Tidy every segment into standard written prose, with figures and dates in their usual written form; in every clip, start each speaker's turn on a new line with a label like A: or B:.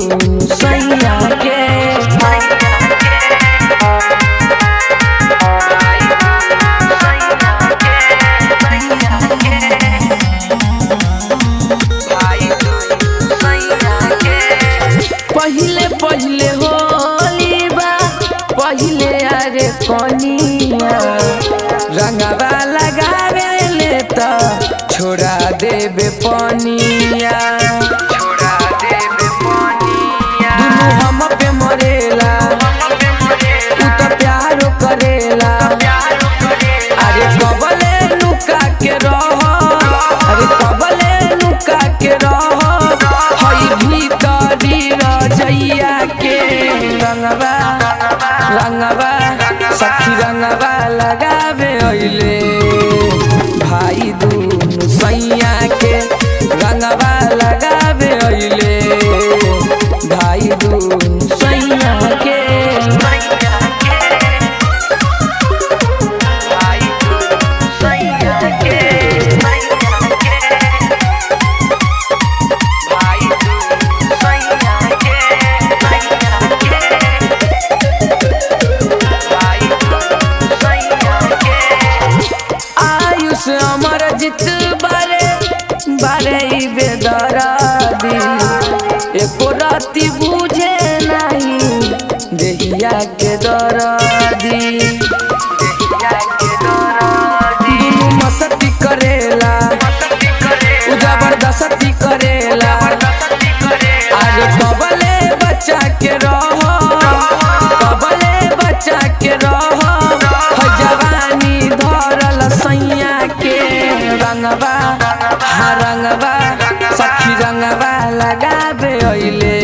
A: दूनु सैया के। पहिले पहिले होली बा पहिले अरे कनिया रंगवा लगावे ले त छोड़ा देबे पनिया
B: छोड़ा देबे पनिया।
A: दुनू हम पे मरेला उ त प्यारो करेला। अरे कबले नुका के रह, अरे कबले नुका के रह हई भीतरी रजैया के रंगवा रंगवा सखी रंगवा लगावे अइले भाई दूनु सैया के रंगवा लगावे अइले भाई दूनु सैया के। आयुष अमर जित बारे बारे ई बेदरादी एको राती बुझे नाही देहिया के दरदी दुनू मस्ती करेला उ जबरदस्ती करेला। अरे कबले बच्चा के रह, कबले बच्चा के रह जवानी धरल सैया के रंगवा हाँ रंगवा सखी रंगवा लगावे अइले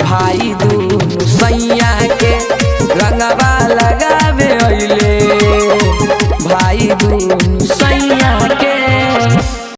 A: भाई दूनु सैया के रंगवा लगावे अइले भाई दूनु सैया।